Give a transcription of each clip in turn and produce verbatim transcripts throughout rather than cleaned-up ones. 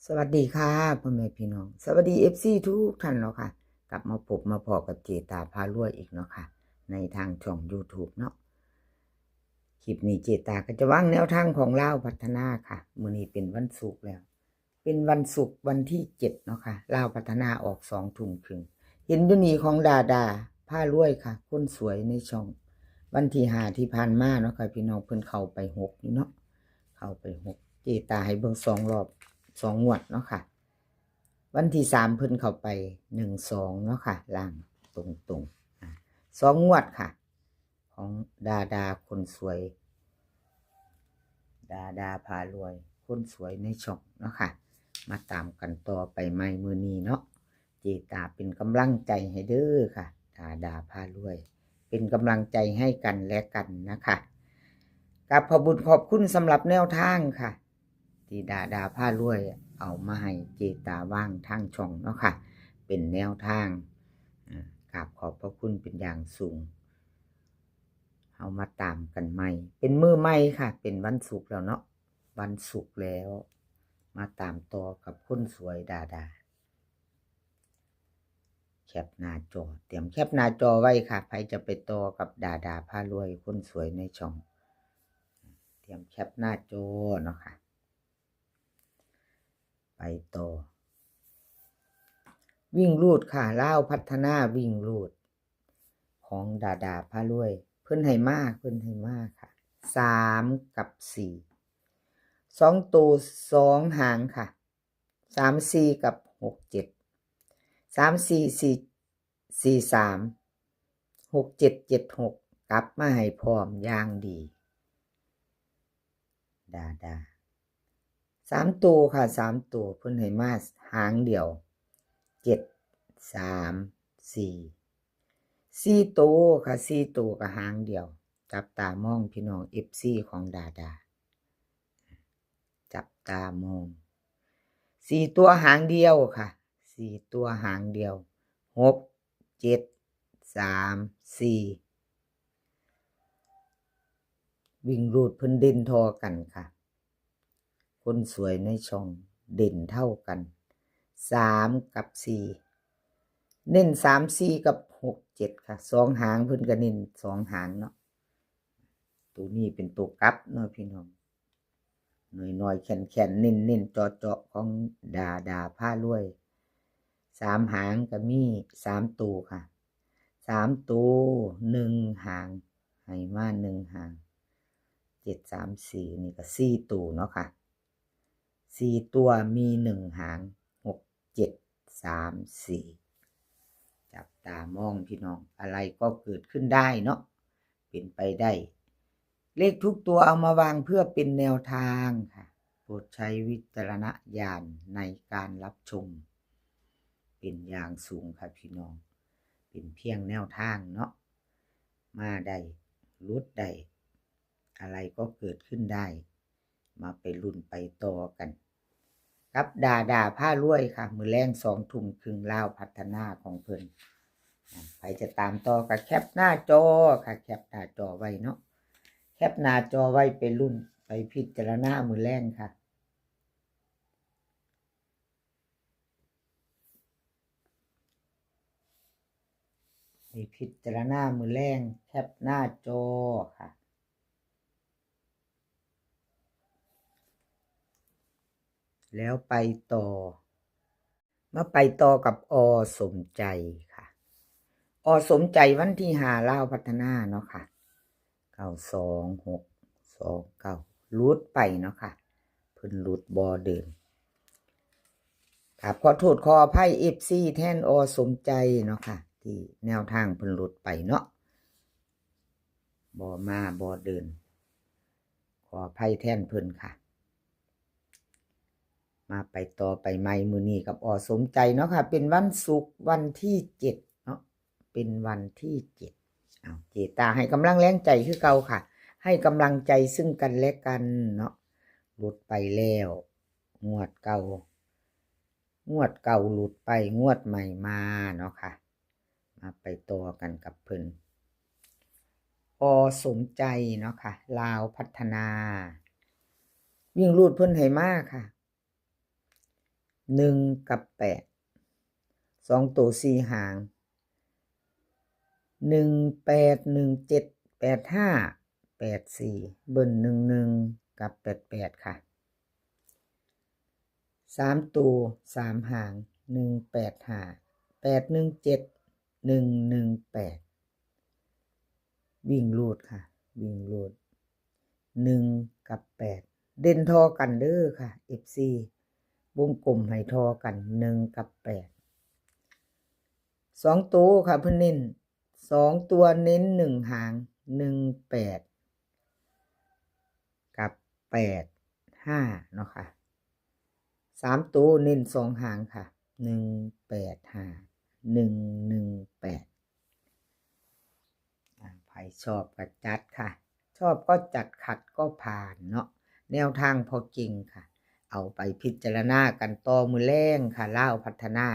สวัสดีค่ะพ่อแม่พี่น้อง สวัสดี เอฟซี ทุกท่านเนาะค่ะ กลับมาพบมาพ้อกับเจตาพารวยอีกเนาะค่ะ ในทางช่อง YouTube เนาะ คลิปนี้เจตาก็จะวางแนวทางของลาวพัฒนาค่ะ มื้อนี้เป็นวันศุกร์แล้ว เป็นวันศุกร์วันที่เจ็ดเนาะค่ะ ลาวพัฒนาออกสองทุ่มครึ่ง เห็นอยู่นี่ของดาดาพารวยค่ะ คนสวยในช่อง วันที่ห้าที่ผ่านมาเนาะค่ะ พี่น้อง เพิ่นเข้าไปหกอยู่เนาะ เข้าไปหก เจตาให้เบิ่งสองรอบ สองงวดเนาะค่ะ วันที่สามเพิ่นเข้าไปหนึ่งสองเนาะค่ะ ล่างตรงๆ อ่า สองงวดค่ะ ของดาดาคนสวย ดาดาพารวย คนสวยในช่องเนาะค่ะ มาตามกันต่อไปใหม่มื้อนี้เนาะ เจตาเป็นกำลังใจให้เด้อค่ะ ดาดาพารวย เป็นกำลังใจให้กันและกันนะคะ กับขอบคุณขอบคุณสำหรับแนวทางค่ะ ที่ดาดาพารวยเอามาให้เจตาวางทางช่องเนาะค่ะ เป็นแนวทาง อ่า กราบขอบพระคุณเป็นอย่างสูง เฮามาตามกันใหม่ เป็นมื้อใหม่ค่ะ เป็นวันศุกร์แล้วเนาะ วันศุกร์แล้ว มาตามต่อกับคนสวยดาดา แคปหน้าจอ เตรียมแคปหน้าจอไว้ค่ะ ใครจะไปต่อกับดาดาพารวย คนสวยในช่อง เตรียมแคปหน้าจอเนาะค่ะ ไปต่อ วิ่งรูดค่ะ ลาวพัฒนาวิ่งรูด ของดาดาพารวย เพิ่นให้มา เพิ่นให้มาค่ะ สามกับสี่ สองตัว สองหางค่ะ สามสี่กับหกเจ็ด สามสี่ สี่ สี่สาม หกเจ็ด เจ็ดหก กลับมาให้พร้อมอย่างดี ดาดา สามตัวค่ะ สามตัว เพิ่นให้มาหางเดียว เจ็ดสามสี่ สี่ตัวค่ะ สี่ตัวก็หางเดียว จับตามองพี่น้อง เอฟซี ของดาดา จับตามอง สี่ตัวหางเดียวค่ะ สี่ตัวหางเดียว หกเจ็ดสามสี่ วิ่งรูดเพิ่นเด่นท่อกันค่ะ คนสวยในช่องเด่นเท่ากัน สามกับสี่ เน้นสามสี่กับหกเจ็ดค่ะ สองหางเพิ่นก็เน้นสองหางเนาะ ตัวนี้เป็นตัวกลับเนาะพี่น้อง น้อยๆ แข็งๆ เน้นๆ เจาะๆ ของดาดาพารวย สามหางก็มี สามตัวค่ะ สามตัว หนึ่งหาง ให้มาหนึ่งหาง เจ็ดสามสี่ นี่ก็สี่ตัวเนาะค่ะ สี่ตัวมีหนึ่งหาง หกเจ็ดสามสี่ จับตามองพี่น้อง อะไรก็เกิดขึ้นได้เนาะ เป็นไปได้ เลขทุกตัวเอามาวางเพื่อเป็นแนวทางค่ะ โปรดใช้วิจารณญาณในการรับชม เป็นอย่างสูงค่ะพี่น้อง เป็นเพียงแนวทางเนาะ มาได้ หลุดได้ อะไรก็เกิดขึ้นได้ มาไปลุ้นไปต่อกัน กับดาดาพารวยค่ะ มื้อแลงสองทุ่มครึ่ง ลาวพัฒนาของเพิ่น อ่า ใครจะตามต่อก็แคปหน้าจอค่ะ แคปหน้าจอไว้เนาะ แคปหน้าจอไว้ไปลุ้นไปพิจารณามื้อแลงค่ะ ไปพิจารณามื้อแลง แคปหน้าจอค่ะ แล้วไปต่อ มาไปต่อกับ อ.สมใจค่ะ อ.สมใจวันที่ห้า ลาวพัฒนาเนาะค่ะ เก้าสองหกสองเก้า หลุดไปเนาะค่ะ เพิ่นหลุดบ่เดิน ครับ ขอโทษขออภัย เอฟซี แทน อ.สมใจเนาะค่ะ ที่แนวทางเพิ่นหลุดไปเนาะ บ่มาบ่เดิน ขออภัยแทนเพิ่นค่ะ มาไปต่อไปใหม่มื้อนี้กับ อ.สมใจเนาะค่ะ เป็นวันศุกร์วันที่เจ็ดเนาะ เป็นวันที่เจ็ด เอา เจตาให้กำลังแรงใจคือเก่าค่ะ ให้กำลังใจซึ่งกันและกันเนาะ หลุดไปแล้ว งวดเก่า งวดเก่าหลุดไป งวดใหม่มาเนาะค่ะ มาไปต่อกันกับเพิ่น อ.สมใจเนาะค่ะ ลาวพัฒนา วิ่งรูดเพิ่นให้มาค่ะ หนึ่งกับแปด สองตัวสี่หาง หนึ่งแปด หนึ่งเจ็ด แปดห้า แปดสี่ เบิ้ล หนึ่งหนึ่ง กับ แปดแปด ค่ะ สามตัวสามหาง หนึ่งแปดห้า แปดหนึ่งเจ็ด หนึ่งหนึ่งแปด วิ่งรูดค่ะ วิ่งรูด หนึ่งกับแปด เด่นทอกันเด้อค่ะ เอฟซี วงกลมให้ทอกัน หนึ่งกับแปด สองตัวค่ะ เพิ่นเน้น สองตัวเน้นหนึ่งหาง หนึ่งแปด กับ แปดห้า เนาะค่ะ สามตัวเน้นสองหางค่ะ หนึ่งแปดห้า หนึ่งหนึ่งแปด อ่า ใผชอบก็จัดค่ะ ชอบก็จัด ขัดก็ผ่านเนาะ แนวทางพอเก่งค่ะ เอาไปพิจารณากันต่อมื้อแลงค่ะ ลาวพัฒนา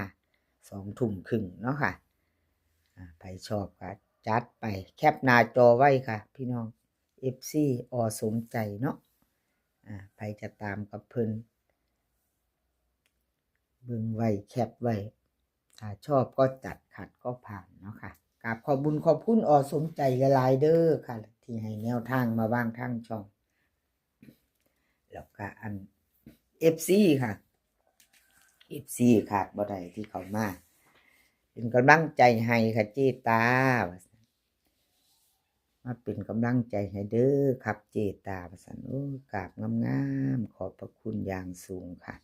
สองทุ่มครึ่งเนาะค่ะ อ่า ใผชอบก็จัดไป แคปหน้าจอไว้ค่ะ พี่น้อง เอฟซี อสมใจเนาะ อ่า ใผจะตามกับเพิ่น เบิ่งไว้ แคปไว้ ถ้าชอบก็จัด ขัดก็ผ่านเนาะค่ะ กราบขอบบุญขอบคุณ อสมใจหลายๆเด้อค่ะ ที่ให้แนวทางมาวางทางช่อง แล้วก็อัน เอฟซี ค่ะ เอฟซี ขาดบ่ได้ที่เข้ามา เป็นกำลังใจให้ค่ะ เจตา ว่าซั่น มาเป็นกำลังใจให้เด้อครับ เจตา ว่าซั่น โอ้ย กราบงามๆ ขอบพระคุณอย่างสูงค่ะ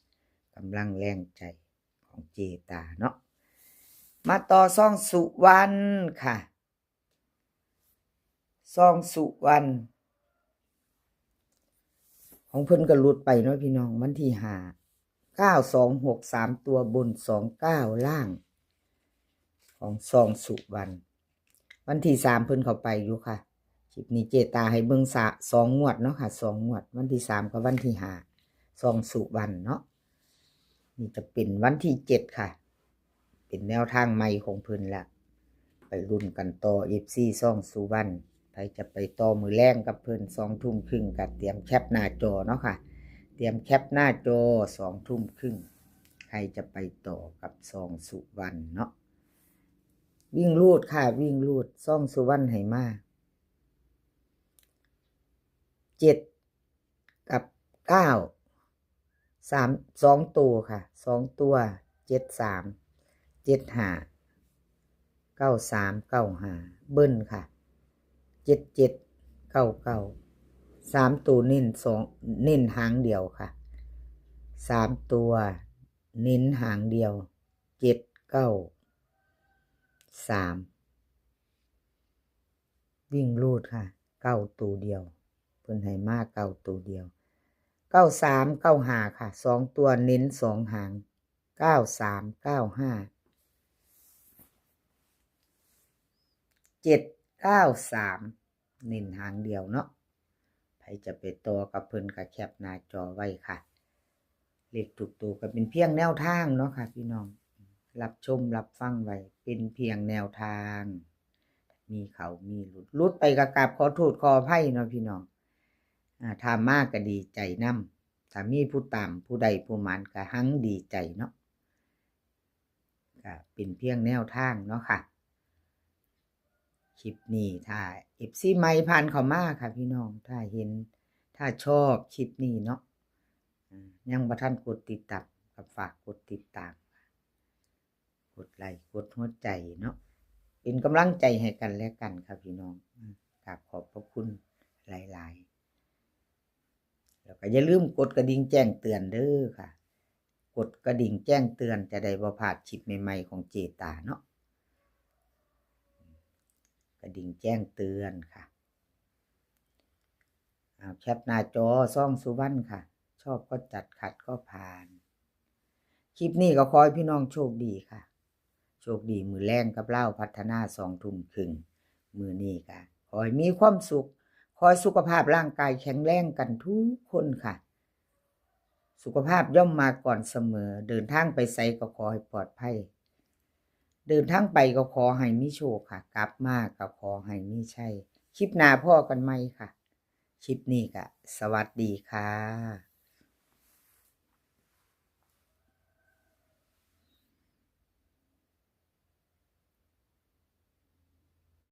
กำลังแรงใจของเจตาเนาะ มาต่อ ซองสุวรรณค่ะ ซองสุวรรณ ของเพิ่นก็หลุดไปเนาะพี่น้อง วันที่ห้า เก้าสองหก สามตัวบน สองเก้า ล่าง ของซองสุวรรณ วันที่สามเพิ่นเข้าไปอยู่ค่ะ คลิปนี้เจตาให้เบิ่งสะ สองงวดเนาะค่ะ สองงวด วันที่สามกับวันที่ห้า ซองสุวรรณเนาะ นี่จะเป็นวันที่เจ็ดค่ะ เป็นแนวทางใหม่ของเพิ่นละ ไปลุ้นกันต่อ เอฟซี ซองสุวรรณ ใผจะไปต่อมื้อแลงกับเพิ่น สองทุ่มครึ่ง ก็เตรียมแคปหน้าจอเนาะค่ะ เตรียมแคปหน้าจอ สองทุ่มครึ่ง ใครจะไปต่อกับซองสุวรรณเนาะ วิ่งรูดค่ะ วิ่งรูด ซองสุวรรณให้มา เจ็ด กับ เก้า สาม สองตัวค่ะ สองตัว เจ็ดสาม เจ็ดห้า เก้าสาม เก้าห้า เบิ้ลค่ะ เจ็ดเจ็ด เก้าเก้า สามตัวเน้นสอง เน้นหางเดียวค่ะ สามตัวเน้นหางเดียว เจ็ดเก้าสาม วิ่งรูดค่ะ เก้าตัวเดียว เพิ่นให้มาเก้าตัวเดียว เก้าสาม เก้าห้า ค่ะ สองตัวเน้นสองหาง เก้าสาม เก้าห้า เจ็ดเก้าสาม เน้นหางเดียวเนาะ ใผจะไปต่อกับเพิ่นก็แคปหน้าจอไว้ค่ะ เลขทุกตัวก็เป็นเพียงแนวทางเนาะค่ะพี่น้อง รับชมรับฟังไว้ เป็นเพียงแนวทาง มีเข้ามีหลุด หลุดไปก็กราบขอโทษขออภัยเนาะพี่น้อง อ่า ถ้ามาก็ดีใจนำ ถ้ามีผู้ตามผู้ใดผู้หมานก็หังดีใจเนาะ ก็เป็นเพียงแนวทางเนาะค่ะ คลิปนี้ถ้า เอฟซี ใหม่ผ่านเข้ามาค่ะพี่น้อง ถ้าเห็น ถ้าชอบคลิปนี้เนาะ อ่า ยังบ่ทันกดติดตามก็ฝากกดติดตาม กดไลค์ กดหัวใจเนาะ เป็นกำลังใจให้กันและกันค่ะพี่น้อง อ่า กราบขอบพระคุณหลายๆ แล้วก็อย่าลืมกดกระดิ่งแจ้งเตือนเด้อค่ะ กดกระดิ่งแจ้งเตือนจะได้บ่พลาดคลิปใหม่ๆของเจตาเนาะ กระดิ่งแจ้งเตือนค่ะ อ่า แคปหน้าจอ ซองสุวรรณค่ะ ชอบก็จัด ขัดก็ผ่าน คลิปนี้ก็ขอให้พี่น้องโชคดีค่ะ โชคดีมื้อแลงกับลาวพัฒนา สองทุ่มครึ่ง มื้อนี้ก็ขอให้มีความสุข ขอให้สุขภาพร่างกายแข็งแรงกันทุกคนค่ะ สุขภาพย่อมมาก่อนเสมอ เดินทางไปไสก็ขอให้ปลอดภัย เดินทางไปก็ขอให้มีโชคค่ะ กลับมาก็ขอให้มีชัย คลิปหน้าพ้อกันใหม่ค่ะ คลิปนี้ก็สวัสดีค่ะ